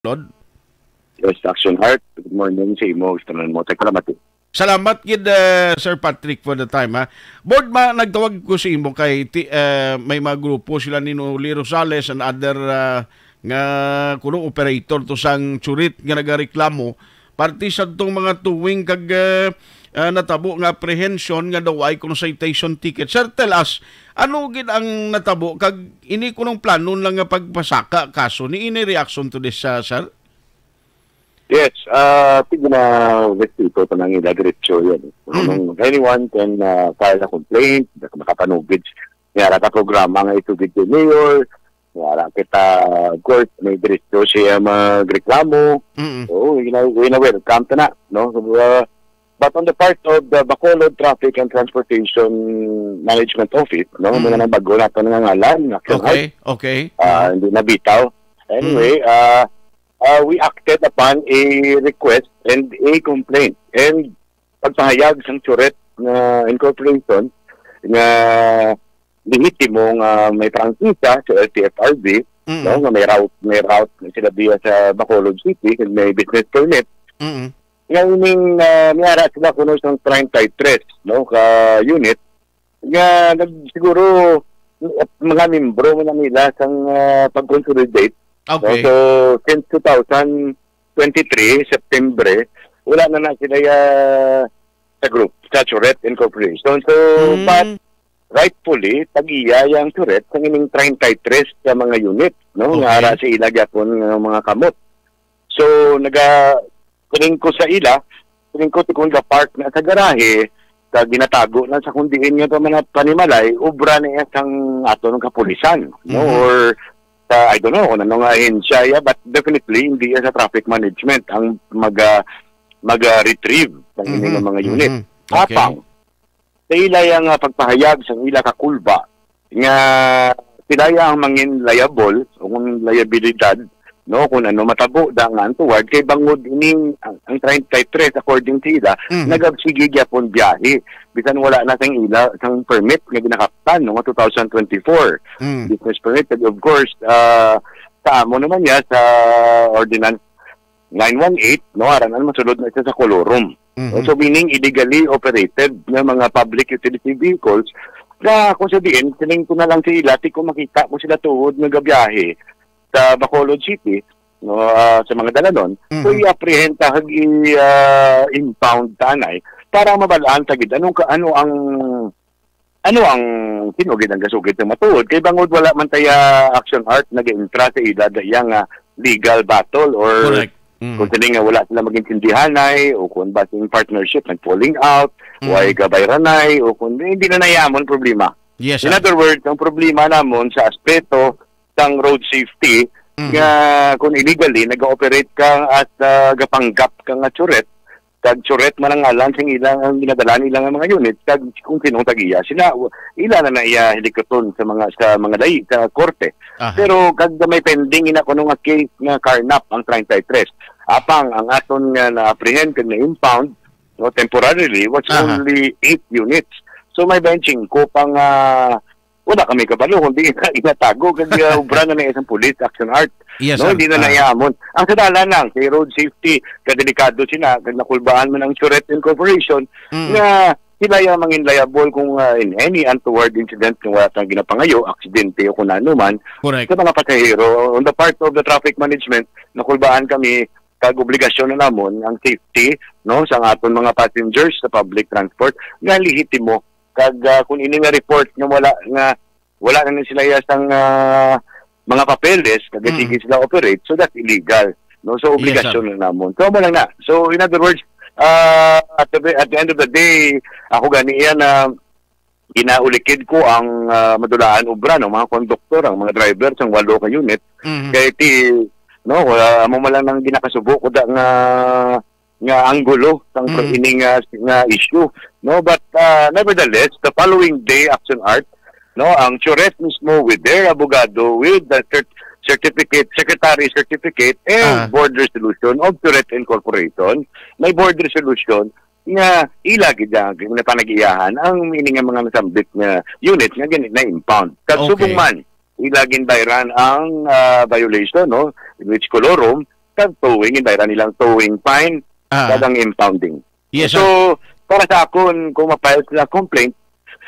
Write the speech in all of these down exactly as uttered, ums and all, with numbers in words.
Lord. Yes, Action Heart. Good morning sa imo, sa tanan mo. Salamat. Salamat gid, eh, Sir Patrick, for the time, ha. Board, ma, nagtawag ko sa imo kay ti-, eh, may mga grupo sila ni Noli Rosales and other, ah, nga kuno operator to sang Churit nga nagareklamo parte sa tong mga towing kag, eh, ah, natabo nga apprehension nga daw ay kuno citation ticket. Sir, tell us, ano gid ang natabo kag ini kunong plano lang nga pagpasaka kaso ni ini reaction to this, ah, sir? Yes, ah, sige na, respeto pa nang ila diretso yan. Mhm. Kung anyone can, ah, file a complaint, makapanugid. May ara ka programa nga itugid kay Mayor. May ara kita, of course, may diretso siya magreklamo. Mm-mm. Oo, you know, we na welcome to na, no? So, ah, but on the part of the Bacolod Traffic and Transportation Management Office, no? Mm. May nga nang bago nato nga ngalan, Action Heart. Okay, okay. Ah, Mm. hindi nabitaw. Anyway, Mm. ah, ah, we acted upon a request and a complaint and pagpahayag sang Churet nga incorporation nga lehitimo nga may prangkisa sa L T F R B, Mm-mm. no, nga may route, may route na sila diya sa Bacolod City, kag may business permit. Mm-mm. Nga ining, ah, may ara sila kuno sang treinta y tres, no, ka unit nga nag-, siguro mga membro man nila sang, ah, pag-consolidate, no? Okay. So, since two thousand twenty-three, September, wala na na sila, ah, sa group, sa Churet Incorporation. So, Mm. but rightfully, tag-iya yang Churet sa ining treinta y tres ka mga unit, no? Nga Okay. ara sa ila gyapon nga mga kamot. So, naga-, kuning ko sa ila, kuning ko tikong ga-park na sa garahe, sa ginatago na sa kung diin nga pamana-, panimalay, obra na iya sang aton kapulisan, no? Mhm. Or sa, I don't know kung ano nga ahensya iya, but definitely, hindi iya sa traffic management ang mag-, ah, mag-, ah, retrieve ng Mhm. ining mga unit. Mhm. Okay. Apang, sa ila yang, ah, pagpahayag sang ila kakulba nga sila ya ang mangin liable o kung liabilidad, no, kung ano matabo da nga ang tuwad kay bangod ini ang, ang treinta y tres, according sa ila, Mhm. nagabsigi gyapon biyahe bisan wala na sang ila sang permit nga ginakaptan, no, nga two thousand twenty-four Mm. business permit. And of course, ah, sa amo naman niya sa ordinance nine one eight, no, aran ang masulod na siya sa colorum. Mhm. So, meaning illegally operated nga mga public utility vehicles na kung sa diin, siling ko na lang sa ila, ti kung makita ko sila tuod nga gabiyahe sa Bacolod City, no, ah, sa mga dalanon, so Mhm. i-apprehend ta kag i-, ah, impound ta anay para mabal-an ta gid anong ka-, ano ang, ano ang sino gid ang gasugid sa matuod. Kay bangod wala man taya Action Heart nag-intra sa ila da iya nga legal battle or Correct. Mm. kung sila nga wala sila mag-intindihanay o kung basing partnership nag-falling out, Mm. way gabayranay o kung hindi na nayamon problema. Yes, In sir. other words, ang problema namon sa aspeto sang road safety Mm. nga kung illegally nag-ooperate ka at, ah, gapanggap ka nga Churet, kag Churet man ang ngalan sing ilang, ang ginadala nila nga mga unit, kag kung sinong tag-iya sila, w-, ila na na iya hilikuton sa mga, sa mga dayi, sa korte. Aha. Pero kag may pending ina kuno nga case nga carnap ang treinta y tres. Apang ang aton nga na-apprehend kag na-impound, no, temporarily was Aha. only eight units. So may twenty-five pa nga wala kami kabalo kung di na inatago kag, uh, obra na ng isang police, Action Heart. Yes, No, sir. hindi na Ah. naiamon. Ang sa dalan lang, kay road safety, kadelikado sila, kag nakulbaan man ang Churet Incorporation, Mm. nga sila yung mangin liable kung, uh, in any untoward incident kung wala tang ginapangayo, aksidente o kung ano man, Correct. sa mga pasahero. On the part of the traffic management, nakulbaan kami kag obligasyon na namon ang safety, no, sa aton mga passengers sa public transport nga lehitimo. Kag, ah, kung ini nga report nga wala, nga wala na ni sila iya sang, ah, mga papeles, kag Mm. sige sila operate, so that's illegal, no? So, Yes, obligasyon sir. na namon. So, mo lang na. So, in other words, ah, at the, at the end of the day, ako gani iya na ginaulikid ko ang, ah, madulaan obra, no? Mga konduktor, ang mga driver, sang walo ka unit. Mhm. Kay ti, no, wala, amo man lang nang ginakasubo ko da nga nga anggulo sang pro-, Mm. ini nga, nga issue, no? But, uh, nevertheless, the following day, Action Heart, no, ang Churet mismo with their abogado, with the cert-, certificate, secretary certificate, and Ah. board resolution of Churet Incorporation, may board resolution nga ila gid ang, nga panag-iyahan ang ini nga mga nasambit nga unit nga gani na-impound. Kag Okay. subong man, ila ginbayran ang, ah, violation, no, in which colorum, sa towing, inday ra nilang towing fine, Ah. kag ang impounding. Yes, sir. So, para sa akon, kung ma-file sila complaint,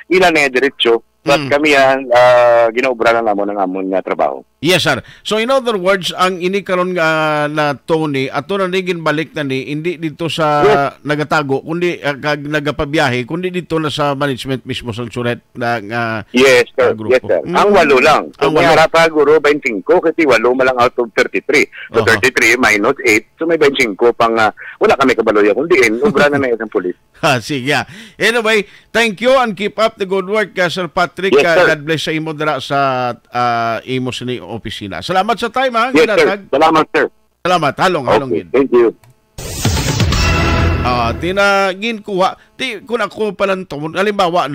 ila na diretso. But Mm. kami yan, ah, ginaobra na namon ang amon nga trabaho. Yes, sir. So, in other words, ang ini karon nga na Tony, ato na ni ginbalik na ni, hindi dito sa Yes. nagatago, kundi, ah, kag nagapabiyahe, kundi dito na sa management mismo sa Suret na nga, Yes, sir. ah, grupo. Yes, sir. Mm. Ang walo lang. So, Ang may walo. harap pa, guro, twenty-five, kasi walo man lang out of thirty-three. So, Oho. thirty-three minus eight, so may twenty-five pang, ah, wala kami kabaloya kung diin, obra na na isang pulis. Ha, sige. Anyway, thank you and keep up the good work, uh, Sir Patrick. Yes, Uh, sir. God bless sa imo dira sa, uh, imo sini opisina. Salamat sa time, ha, Yes, sir. ginatag. Salamat, sir. Salamat. Halong, halong Okay, gid. Thank you. Ah, tina, ginkuha. Ti, kung ako palanton, halimbawa,